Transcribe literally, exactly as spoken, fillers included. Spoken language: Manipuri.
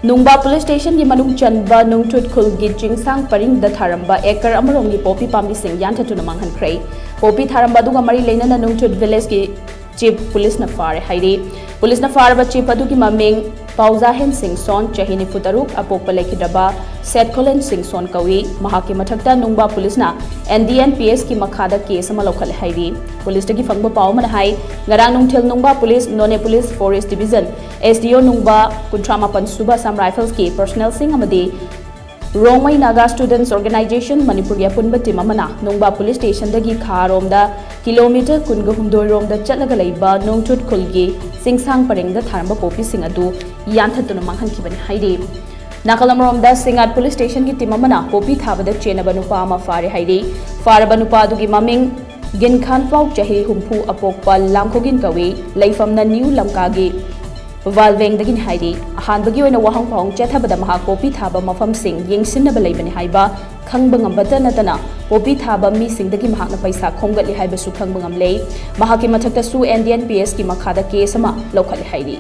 ꯅꯨꯡꯕꯥ ꯄꯨꯂꯤꯁ ꯁ꯭ꯇꯦꯁꯟꯒꯤ ꯃꯅꯨꯡ ꯆꯟꯕ ꯅꯨꯡꯊꯨꯠ ꯈꯨꯜꯒꯤ ꯆꯤꯡꯁꯥꯡ ꯄꯔꯤꯡꯗ ꯊꯥꯔꯝꯕ ꯑꯦꯀꯔ ꯑꯃꯔꯣꯝꯒꯤ ꯄꯣꯄꯤ ꯄꯥꯝꯕꯤꯁꯤꯡ ꯌꯥꯟꯊꯠꯇꯨꯅ ꯃꯥꯡꯍꯟꯈ꯭ꯔꯦ꯫ ꯄꯣꯄꯤ ꯊꯥꯔꯝꯕ ꯑꯗꯨꯒ ꯃꯔꯤ ꯂꯩꯅꯅ ꯅꯨꯡꯊꯨꯠ ꯚꯤꯂꯦꯖꯀꯤ ꯆꯤꯐ ꯄꯨꯂꯤꯁꯅ ꯐꯥꯔꯦ ꯍꯥꯏꯔꯤ꯫ ꯄꯨꯂꯤꯁꯅ ꯐꯥꯔꯕ ꯆꯤꯐ ꯑꯗꯨꯒꯤ ꯃꯃꯤꯡ ꯄꯥꯎꯖꯥꯍꯦꯟ ꯁꯤꯡ ꯁꯣꯟ, ꯆꯍꯤ ꯅꯤꯐꯨ ꯇꯔꯨꯛ, ꯑꯄꯣꯛꯄ ꯂꯩꯈꯤꯗ꯭ꯔꯕ ꯁꯦꯠꯈꯣꯂꯦꯟ ꯁꯤꯡ ꯁꯣꯟ ꯀꯧꯏ꯫ ꯃꯍꯥꯛꯀꯤ ꯃꯊꯛꯇ ꯅꯨꯡꯕꯥ ꯄꯨꯂꯤꯁꯅ NDNPSꯀꯤ ꯃꯈꯥꯗ ꯀꯦꯁ ꯑꯃ ꯂꯧꯈꯠꯂꯦ ꯍꯥꯏꯔꯤ꯫ ꯄꯨꯂꯤꯁꯇꯒꯤ ꯐꯪꯕ ꯄꯥꯎ ꯑꯃꯅ ꯍꯥꯏ, ꯉꯔꯥꯡ ꯅꯨꯡꯊꯤꯜ ꯅꯨꯡꯕꯥ ꯄꯨꯂꯤꯁ, ꯅꯣꯅꯦ ꯄꯨꯂꯤꯁ ꯐꯣꯔꯦꯁ ꯗꯤꯕꯤꯖꯟ, SDO ꯅꯨꯡꯕꯥ, ꯀꯨꯟꯊ꯭ꯔꯥ ꯃꯥꯄꯟ ꯁꯨꯕ Assam Riflesꯀꯤ ꯄꯔꯁꯣꯅꯦꯜꯁꯤꯡ ꯑꯃꯗꯤ ꯔꯣꯡꯃꯩ ꯅꯥꯒꯥ ꯁ꯭ꯇꯨꯗꯦꯟꯠꯁ ꯑꯣꯔꯒꯅꯥꯏꯖꯦꯁꯟ ꯃꯅꯤꯄꯨꯔꯒꯤ ꯑꯄꯨꯟꯕ ꯇꯤꯝ ꯑꯃꯅ ꯅꯨꯡꯕꯥ ꯄꯨꯂꯤꯁ ꯁ꯭ꯇꯦꯁꯟꯗꯒꯤ ꯈꯥꯔꯣꯝꯗ ꯀꯤꯂꯣꯃꯤꯇꯔ ꯀꯨꯟꯒ ꯍꯨꯝꯗꯣꯏ ꯔꯣꯝꯗ ꯆꯠꯂꯒ ꯂꯩꯕ ꯅꯣꯡꯊꯨꯠ ꯈꯨꯜꯒꯤ ꯆꯤꯡꯁꯥꯡ ꯄꯔꯦꯡꯗ ꯊꯥꯔꯝꯕ ꯄꯣꯄꯤꯁꯤꯡ ꯑꯗꯨ ꯌꯥꯟꯊꯠꯇꯨꯅ ꯃꯥꯡꯍꯟꯈꯤꯕꯅꯤ ꯍꯥꯏꯔꯤ꯫ ꯅꯥꯀꯜ ꯑꯃꯔꯣꯝꯗ ꯁꯤꯡꯉꯥꯠ ꯄꯨꯂꯤꯁ ꯁ꯭ꯇꯦꯁꯟꯒꯤ ꯇꯤꯝ ꯑꯃꯅ ꯄꯣꯄꯤ ꯊꯥꯕꯗ ꯆꯦꯟꯅꯕ ꯅꯨꯄꯥ ꯑꯃ ꯐꯥꯔꯦ ꯍꯥꯏꯔꯤ꯫ ꯐꯥꯔꯕ ꯅꯨꯄꯥ ꯑꯗꯨꯒꯤ ꯃꯃꯤꯡ ꯒꯤꯟꯈꯥꯟꯄꯥꯎ, ꯆꯍꯤ ꯍꯨꯝꯐꯨ, ꯑꯄꯣꯛꯄ ꯂꯥꯡꯈꯣꯒꯤꯟ ꯀꯧꯏ꯫ ꯂꯩꯐꯝꯅ ꯅ꯭ꯌꯨ ꯂꯝꯀꯥꯒꯤ ꯋꯥꯜꯕꯦꯡꯗꯒꯤꯅꯤ ꯍꯥꯏꯔꯤ꯫ ꯑꯍꯥꯟꯕꯒꯤ ꯑꯣꯏꯅ ꯋꯥꯍꯪ ꯄꯥꯎꯍꯪ ꯆꯦꯠꯊꯕꯗ ꯃꯍꯥꯛ ꯄꯣꯄꯤ ꯊꯥꯕ ꯃꯐꯝꯁꯤꯡ ꯌꯦꯡꯁꯤꯟꯅꯕ ꯂꯩꯕꯅꯤ ꯍꯥꯏꯕ ꯈꯪꯕ ꯉꯝꯕꯇ ꯅꯠꯇꯅ ꯄꯣꯄꯤ ꯊꯥꯕ ꯃꯤꯁꯤꯡꯗꯒꯤ ꯃꯍꯥꯛꯅ ꯄꯩꯁꯥ ꯈꯣꯝꯒꯠꯂꯤ ꯍꯥꯏꯕꯁꯨ ꯈꯪꯕ ꯉꯝꯂꯦ꯫ ꯃꯍꯥꯛꯀꯤ ꯃꯊꯛꯇꯁꯨ NDNPSꯀꯤ ꯃꯈꯥꯗ ꯀꯦꯁ ꯑꯃ ꯂꯧꯈꯠꯂꯦ ꯍꯥꯏꯔꯤ꯫